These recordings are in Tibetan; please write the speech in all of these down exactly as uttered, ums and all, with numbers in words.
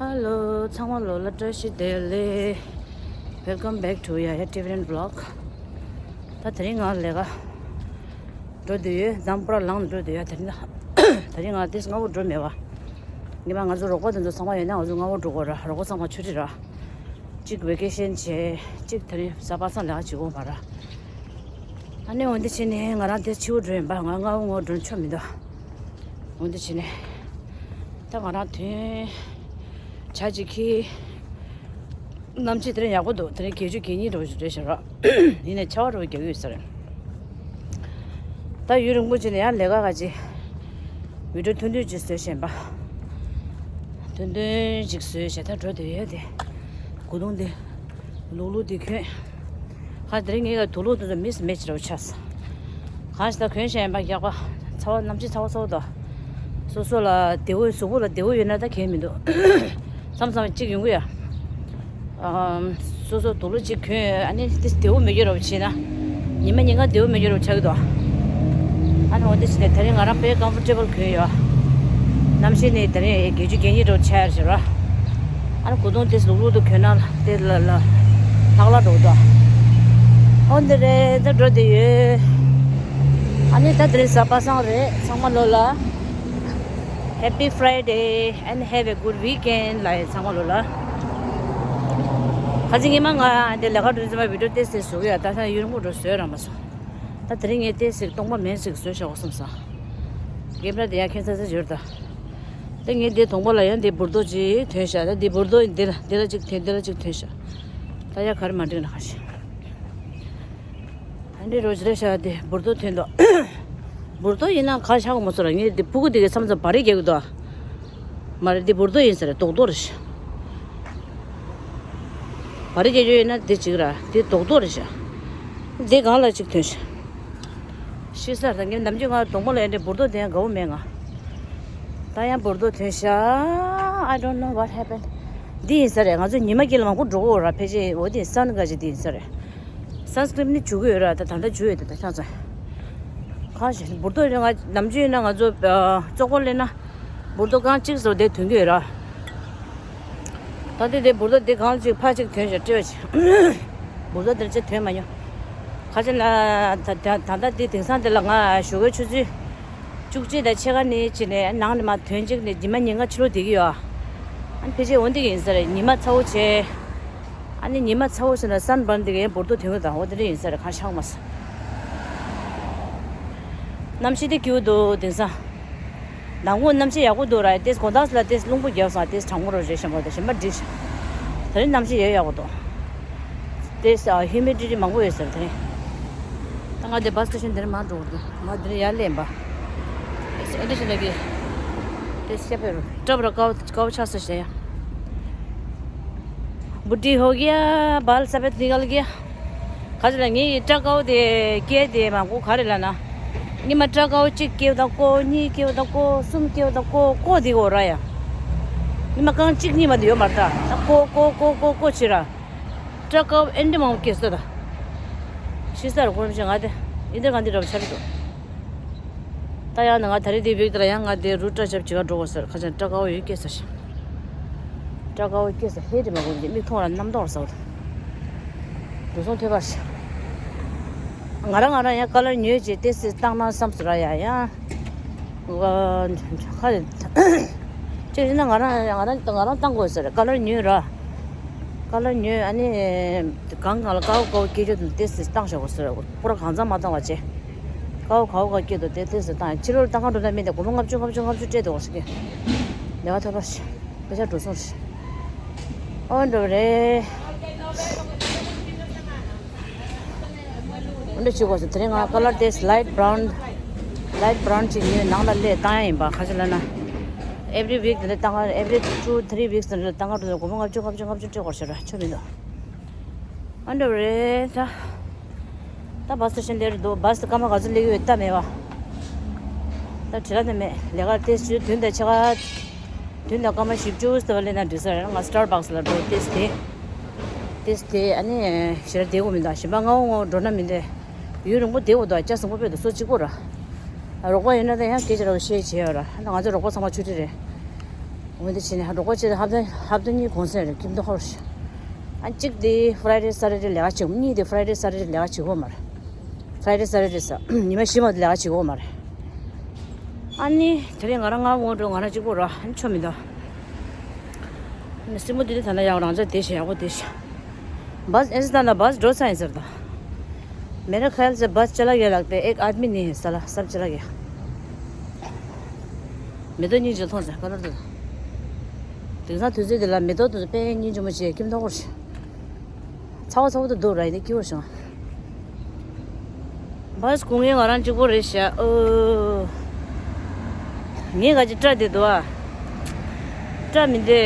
Hello, ཚང་མ་ལོ་ལ་བཀྲ་ཤིས་བདེ་ལེགས། Welcome back to Yaya Tibetan Vlog. ད་དེ་རིང་ང་ལས་ཀ་འགྲོ་འདོད་ཡོད། འཛམ་བུ་ར་ལངས་འགྲོ་འདོད་ཡ། དེ་རིང་དེ་རིང་ང་ཏིས་སྔ་པོ་འགྲོ་མེད་པ། ངེས་པ་ང་ཚོ་རོགས་པ་དེ་ཚོ་ཚང་མ་ཡོད་ན་ང་ཚོ་སྔ་པོ་འགྲོ་དགོས་ར། རོགས་པ་ཚང་མ་ཆུ་ཁྲི་ར། གཅིག་བེ་ཀེ་ཤན་བྱས། གཅིག་དེ་རིང་གཟའ་པ་སངས་ལས་ཀ་བྱེད་དགོས་མ་ར། ཨ་ནི་འོན་ཏེ་ཕྱིན་ནས་ང་རང་དེ་ཕྱི་པོ་འགྲོ་ཡིན་པ། ང་སྔ་པོ་ངོ་འགྲོ་ཆོག་མི་འདུག་འོན་ཏེ་ཕྱིན་ནས་ད་ང་རང་དོན་བྱ་གཅིག་གིས། གནམ་གཤིས་དེ་རིང་ཡག་པོ་འདུག་དེ་རིང་བརྒྱད་ཅུ་གྱ་གཉིས་འགྲོ་རེད་ཤག་ར། ཡིན་ནའི་ཆར་པ་འདྲ་པོ་རྒྱག་གི་ཡོད་ས་རེད། ད་ཡུན་རིང་པོ་ཅིག་ནས་ཡང་ལས་ཀ་ག་ཅིག་བི་ཌིའོ་ཐུང་ཐུང་ཅིག་བཟོས་བཞིན་པ། ཐུང་ཐུང་ཅིག་བཟོས་བྱས་ད་འགྲོ་འདོད་ཡོད་དེ། གོས་ཐུང་དེ། ལུག་ལུག་དེ་གྱོན། ཁ་དེ་རིང་ངའི་དུག་ལོག་དེ་ཚོ་མིས་མེ་ཆི་ར་བོ་ཆགས། གང་ཞིག་ད་གྱོན་བཞིན་པ་ཡག་པ། ཚ་བ་གནམ་གཤིས་ཚ་བ་ཚ་བ་དང་། སོ་སོ་ལ་བདེ་པོ་གཟུགས་པོ་ལ་བདེ་པོ་ཡོད་ན་ད་གལ་མི་འདུག་མཚམས་མཚམས་གཅིག་ཡོང་གི་ཡ། ཨམ། སོ་སོ་དུག་ལོག་གཅིག་གྱོན། ཨ་ནི་དེ་བདེ་པོ་མི་འགྱུར་ར་བོ་བྱས་ན། ཉི་མ་ཉིན་གང་བདེ་པོ་མི་འགྱུར་ར་བོ་ཆགས་ཀྱི་འདུག་ཨ་ནི་འོ་དེ་བྱས་ནས་དེ་རིང་ང་རང་དཔེ་ཀམ་ཕོར་ཊེ་བལ་གྱོན་ཡོད། གནམ་གཤིས་ནི་དེ་རིང་བརྒྱད་ཅུ་གྱ་གཉིས་འདྲ་པོ་ཆགས་ཡ་རེད་ར། ཨ་ནི་གོས་ཐུང་དེ་ལུག་ལུག་ཏུ་གྱོན་ན་དེ་ལ་ལ་ལྷག་ལྷག་འགྲོ་འདུག་འོ་འདི་རེད། ད་འགྲོ་བསྡད་ཡོད། ཨ་ནི་ད་དེ་རིང་གཟའ་པ་སངས་རེད། ཚང་མ་ལོ་ལ་Happy Friday and have a good weekend ལ་ཡ། ཚང་མ་ལོ་ལ། ཁ་ཅིག་ཉི་མ་ང་འདི་ལས་ཀ་འགྲོ་ཙམ་པ་བི་ཌིའོ་ཏོག་ཙམ་བཟོ་གི་ཡ། ད་ལྟ་ཡུན་རིང་པོ་འགྲོ་བཟོས་རག་མ་སོང་། ད་དེ་རིང་ངས་ཏོག་ཙམ་སྟོང་པ་མེད་ཅིག་བཟོས་བཞག་གོ་བསམ་སོང་། ཀེམ་ར་དེ་ཡང་ཁྱད་མཚར་ཅིག་ཡོད་ད། ད་ངས་འདི་གདོང་པ་ལ་ཡང་འདི་འབུར་རྡོག་ཅིག་ཐོན་ཤག་ད་འདི་འབུར་རྡོག་འདི་ལ་འདི་ལ་ཅིག་ཐོན། འདི་ལ་ཅིག་ཐོན་ཤག་ད་ཡ་ག་རེ་མ་འགྲིག་ན་ཁ་ཤས། ཨ་འདི་རོ་ཇི་རེད་ཤག་དེ་འབུར་རྡོག་ཐོན་འདུག་འབུར་རྡོག་ཡིན་ན་ག་ཤག་གོ་མ་སོང་ར། ངས་འདི་ཕྲུ་གུ་དེ་གའི་མཚམས་མཚམས་བ་རེ་རྒྱག་གི་འདུག་མ་རེད། འདི་འབུར་རྡོག་ཡིན་ས་རེད། རྡོག་རྡོག་རེད་ཤག་བ་རེ་རྒྱག་རྒྱུ་ཡོད་ན་འདི་གཅིག་ར། འདི་རྡོག་རྡོག་རེད་ཤག་འདི་སྒང་ལ་གཅིག་ཐོན་ཤག་ཤི་ས་རེད། ངས་ནམ་རྒྱུན་ང་གདོང་པ་ལ་ཡ་འདྲའི་འབུར་རྡོག་དེ་ཡང་དགའ་པོ་མེད་ང་། ད་ཡང་འབུར་རྡོག་ཐོན་ཤག I don't know what happened. འདི་ཡིན་ས་རེད། ང་ཚོ་ཉི་མ་དཀྱིལ་ལ་མང་པོ་འགྲོ་གི་ཡོད་ར། ཕལ་ཆེར་འོ་དེ་སན་ག་ཅིག་འདི་ཡིན་ས་རེད། སན་སི་ཀྲིན་ནི་བྱུག་གི་ཡོད་ར། ད་ད་ལྟ་བྱུག་ཡོད་དེ། ད་ཆང་ཚ་གང་ཞིག་འབུར་རྡོག་ཡིན་ན། ང་ནམ་རྒྱུན་ཡིན་ན་ང་ཚོ་ཙོག་པོ་ལེན་ན་འབུར་རྡོག་རྐང་གཅིག་ཙམ་དེ་ཐོན་གི་ཡོད་ར། ད་ལྟ་དེ་འབུར་རྡོག་དེ་གང་ཅིག་ཕར་ཅིག་ཐོན་ཞིག་སྤྲད་ཅིག་འབུར་རྡོག་དེར་ཅིག་ཐོན་མ་མྱོང་། ཁ་ཅིག་ལ་ད་ད་ད་ལྟ་དེ་དེང་སང་དེ་ལ་ང་ཞོགས་ཀའི་ཆུ་ཚོད་བཅུ་གཅིག་དང་ཕྱེད་ཀ་ནས་ཕྱིན་ནས་ནང་ནས་མར་ཐོན་ཅིག་ནས་ཉི་མ་ཉིན་གང་ཕྱི་ལོགས་བསྡད་ཀྱི་ཡོད། ཨ་ནི་ཕལ་ཆེར་འོ་འདི་གི་ཡིན་ས་རེད། ཉི་མ་ཚ་པོ་བྱས། ཨ་ནི་ཉི་མ་ཚ་པོ་བྱས་ན་སན་བརན་འདི་གའི་འབུར་རྡོག་ཐོན་གི་དང་འོ་དེ་འདྲ་ཡིན་ས་རེད། གང་ཤག་མ་སོང་། གནམ་གཤིས་དེ་སྐྱིད་པོ་འདུག་དེང་སང་། ནང་ཁོངས་གནམ་གཤིས་ཡག་པོ་འདུག་ར། ཏེས་དགོང་དག་ལ་ཏེས་རླུང་པོ་རྒྱག་སོང་། ཏེས་གྲང་མོ་རོ་རེད། ཞིམ་པོ་དང་ཞིམ་པ་འགྲིག་ཤག་དེ་རིང་གནམ་གཤིས་ཡོད་ཡག་པོ་འདུག་ཏེས་ཨ་ཧིའུ་མི་ཌི་ཊི་མང་པོ་ཡོད་ཟེར་དེ་རིང་། ད་ང་དེ་བྷ་སི་སི་ཊེ་ཤན་དེ་རིང་མར་འགྲོ་དགོས་འདུག་མ་དེ་རིང་ཡར་སླེབས་པ། ཨེ་འདྲ་ཞིག་ལ་གི་ཏེས་ཤ་པེ་རོ་ཀྲབ་ར་ཀའོ་ཀའོ་ཆགས་སོང་ཞེས་ཡ། बुढ़ी हो गया, बाल सफेद निकल गया। ག་ཚོད་ལ་ངའི་སྐྲ་དཀར་པོ་དེ་སྐྱེས་དེ་མང་པོ་ག་རེ་ལབ་ན། ཉི་མ་སྐྲ་དཀར་པོ་གཅིག་སྐྱེས་དང་ཀོ། གཉིས་སྐྱེས་དང་ཀོ། གསུམ་སྐྱེས་དང་ཀོ། ཀོ་དེ་གོ་ར་ཡ། ཉི་མ་རྐང་གཅིག་གཉིས་མ་གཏོགས་ཡོད་མ་རེད་ད། ད་ཀོ་ཀོ་ཀོ་ཀོ་ཀོ་བྱེད་ར། སྐྲ་དཀར་པོ་ཨེ་འདྲ་མང་པོ་སྐྱེས་སོང་ད། ཤི་ས་ར་ཁོ་རང་ཤི་ང་དེ་ཨིན་དེ་གང་དེ་འདྲ་པོ་ཆགས་ཀྱི་འདུག་ད་ཡང་ན་ང་ད་རེས་དེ་བིག་དེ་ལ་ཡང་ང་དེ་རུ་སྐྲ་ཆབ་ཅིག་ག་འགྲོ་དགོས་ཟེར། ཁ་ཅན་སྐྲ་དཀར་པོ་ཡོད་སྐྱེས་ས་ཞིག་སྐྲ་དཀར་པོ་སྐྱེས་ས་ཧེ་རེ་མ་གོ་གི་མིག་མཐོང་ལ་རྣམ་རྟོག་ཟ་བ་དང་། འགྲོ་སོང་ཐོས་པ་ཞིག་ང་རང་ང་རང་ཡང་ཀ་ལར་ཉོས་ཅིག་ཏེ་སི་བཏང་ན་བསམ་སོང་ར་ཡ་ཡང་། ཁ་རེ། ཅིག་ཡིན་ན་ང་རང་ང་རང་ང་རང་བཏང་དགོས་ཟེར། ཀ་ལར་ཉོས་ར། ཀ་ལར་ཉོས། ཨ་ནི་གང་གང་ལ་དཀར་པོ་དཀར་པོ་སྐྱེ་རྒྱུ་དང་ཏེ་སི་བཏང་བཞག་དགོས་ཟེར། པུ་ར་གང་ཚང་མ་བཏང་བ་བྱས། དཀར་པོ་ག་པོ་ག་སྐྱེ་འདུག་དེ་ཏེ་སི་བཏང་། ཕྱི་ལོགས་བཏང་ག་འགྲོ་ན་མི་འདུག་སྒོར་མོ་ལྔ་བཅུ་ལྔ་བཅུ་ལྔ་བཅུ་སྤྲད་འདུག་ཟེར་གི། ལས་ཀ་ཐོབ་པ་ཞིག་དཔེ་ཆ་འགྲོ་སོང་ཞིག་ཨོ་འགྲོ་རེད། འདི་བྱེད་དགོས་སོ། དེ་རིང་ང་ཀ་ལར་དེ་ལའིཊ་བྷ་རའུན། ལའིཊ་བྷ་རའུན་ཅིག་ཉོས་ནང་ལ་སླེབས་བཏང་ཡ་ཡིན་པ། ག་ཅི་ལབ་ན། every week དེ་འདྲ་བཏང་། every two three weeks དེ་འདྲ་བཏང་ག་འགྲོ་ན་སྒོར་མོ་ལྔ་བཅུ་ལྔ་བཅུ་ལྔ་བཅུ་སྤྲད་དགོས་ཤག་ར། ཆོ་མི་འདུག་ཨ་འདྲ་རེད་ད། ད་བྷ་སི་སི་ཊེ་ཤན་དེར་འདུག་བྷ་སི་སྐར་མ་ག་ཚོད་སླེབས་ཀྱི་ཡོད་ལྟ་མེད་པ། ད་དྲི་ར་དེ་མེད། ལས་ཀ་དེ་ཞུ་དུས་ད་ཆ་ག་དུས་ད་སྐར་མ་བཞི་བཅུ་ཙམ་པ་སླེབས་ན་འགྲིག་ས་རེད། ང་སི་ཊར་བྷག་སི་ལ་འགྲོ། ཏེས་དེ། ཏེས་དེ་ཨ་ནི་ཞེ་དྲག་བསྡད་དགོས་མི་འདུག་གཞན་པ་སྔ་པོ་སྔ་པོ་འགྲོ་ན་མི་འདྲ། ཡུན་རིང་པོ་བསྡད་དགོས་འདུག་ལྕགས་ཟམ་པ་དཔེ་འདུག་སོ་གཅིག་པོ་ར། རོགས་པ་ཡོད་ན་ད་ཡང་སྐད་ཆ་རོགས་བཤད་བྱས་ཡོད་ར། ང་ཚོ་རོགས་པ་ཚང་མ་ཆུ་ཁྲི་རེད། འོན་ཏེ་བྱས་ནས་ཧ་འགྲོ་གོ་བྱས་ཏེ་ཧབ་ཏ་ཧབ་ཏ་གཉིས་གུང་སེང་རེད། ཁྱིམ་དུ་ཧོར་ཤ། ཨ་གཅིག་དེ་Friday Saturday་ལས་ཀ་བྱེད། གཉིས་དེ་Friday Saturday་ལས་ཀ་བྱེད་གོ་མ་རེད། Friday Saturday་ས་ཉི་མ་བཞི་མ་དེ་ལས་ཀ་བྱེད་གོ་མ་རེད། ཨ་ནི་དེ་རིང་ང་རང་ང་ངོ་འགྲོ་ང་རང་གཅིག་པོ་ར་ཨ་ནི་ཆོ་མི་འདུག་ཨ་ནི་སྲིན་མོ་དེ་དེ་ད་ན་ཡག་རང་ཅག་དེ་ཤ་ཡག་པོ་དེ་ཤ། बस ऐसे था ना, बस दो साइड से था। मेरा ख्याल से बस चला गया लगता है, एक आदमी नहीं है साला, सब चला गया। मैं तो नहीं चलता हूँ, कलर तो। དེང་སང་དུས་ཚོད་འདི་ལ་མེ་ཏོག་དེ་ཚོ་དཔེ་སྙིང་རྗེ་མོ་བྱས། ཁྱིམ་ཐོག་སྐོར་ཞིག་ཚ་བ་ཚ་བོ་དེ་འདུག་ར། ཡིན་ནའི་སྐྱིད་པོ་བྱུང་། བ་སྐུ་ངལ་ང་རང་གཅིག་པོ་རེད་ཤག་ཨོ། ངས་ག་ཅི་སྐྲ་དེ་འདུག་ཨ། སྐྲ་མི་འདེ།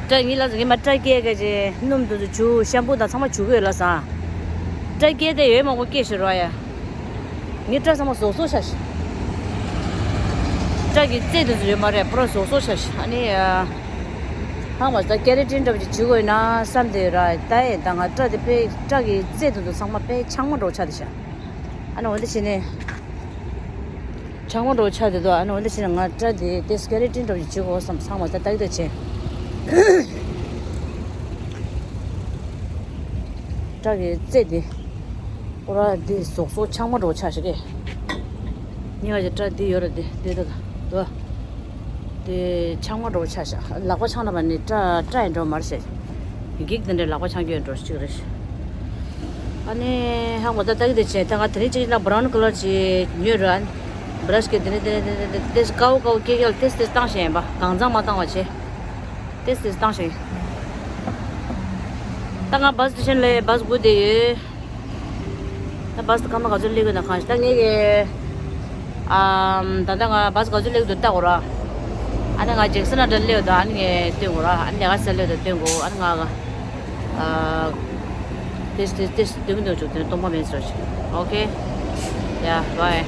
སྐྲ་ངའི་ལག་ངས་མ་སྐྲ་སྐྱེས་ག་ཅི་སྣུམ་དེ་ཚོ་བྱུག་ཤམ་པུ་དང་ཚང་མ་བྱུག་གི་ཡོད་ལ་ས། སྐྲ་སྐྱེས་དེ་ཡོད་མང་པོ་སྐྱེས་ཤི་རོ་ཡ། ངའི་སྐྲ་ཚང་མ་ཟོག་ཟོག་ཆགས་ཤི། སྐྲ་གི་རྩེ་དེ་ཚོ་ཡོད་མ་རེད། པུ་ར་ཟོག་ཟོག་ཆགས་ཤི། ཨ་ནི་ཨ། ཧང་བ་ས་ཀེ་ར་ཊིན་འདྲ་པོ་ཅིག་བྱུག་དགོས་ན་བསམ་དེ་ར། ད་ཡེ་ད་ང་སྐྲ་དེ་དཔེ་སྐྲ་གི་རྩེ་དེ་ཚོ་ཚང་མ་དཔེ་ཆང་མ་འདྲ་པོ་ཆགས་དེ་ཤ། ཨ་ནི་འོ་འདི་བྱས་ནས་ཆང་མ་འདྲ་པོ་ཆགས་དེ་འདུག་ཨ་ནི་འོ་འདི་བྱས་ནས་ང་སྐྲ་དེ་དེ་ཀེ་ར་ཊིན་འདྲ་པོ་ཅིག་བྱུག་དགོས་བསམ། ཚང་མ་ས་ཏག་ཏག་བྱས། སྐྲ་གི་རྩེ་དེ། ཨོ་ར་འདི་ཟོག་ཟོག་ཆང་མ་འདྲ་པོ་ཆགས་ཤག་གེ། ཉི་མ་ཅིག་སྐྲ་འདི་ཡོད་ར། འདི་འདི་ད་ད་དོ། འདི་ཆང་མ་འདྲ་པོ་ཆགས་ཤག་ལག་པ་འཆང་ན་མ་ནི་སྐྲ་སྐྲ་ཡི་འདྲ་པོ་མར་ཤག་འགྱིག་དེ་འདྲའི་ལག་པ་འཆང་རྒྱུ་ཡི་འདྲ་པོ་ཅིག་རེད། ཨ་ནི་ཧང་བ་ད་ད་གི་དེ་བྱས་ད་ང་དེ་རིང་ཅིག་ན་བ་རའུན་ཀ་ལར་ཅིག་ཉོས་ར། ཨ་ནི་བ་ར་ཤི་གི་དེ་ནི་དེ་ནི་དེ་ནི་དེ་ཀའོ་ཀའོ་ཀེ་ཀེ་ལ་ཏེས་ཏེས་བཏང་ཤེས་ཡིན་པ། གང་ཚང་མ་བཏང་བ་བྱས། ཏེས་ཏེས་བཏང་ཤེས། ད་ང་བ་སི་སི་ཊེ་ཤན་ལ་བ་སི་སྒུག་བསྡད་ཡོད། ད་བ་སི་སྐར་མ་ག་ཚོད་སླེབས་ཀྱི་ན་གང་ཤེས། ད་ངས་ཀྱི་ཨམ་ད་ལྟ་ང་བ་སི་ག་ཚོད་སླེབས་ཀྱི་འདུག་ལྟ་དགོས་ར། ཨ་ནི་ང་ཇེག་སན་ལ་འདྲ་སླེབས་འདུག་ཨ་ནི་ངས་སྟོན་དགོས་ར། ཨ་ནི་ལས་ཀ་ས་སླེབས་འདུག་སྟོན་དགོས། ཨ་ནི་ང་ཨ་ཏེས་ཏེས་ཏེས་སྟོན་གྱི་འདུག་ཅུག་དེ་ནི་སྟོང་པ་མེད་ཟེར་ཞིག་ཨོ་ཁེ། ཡ་བའི།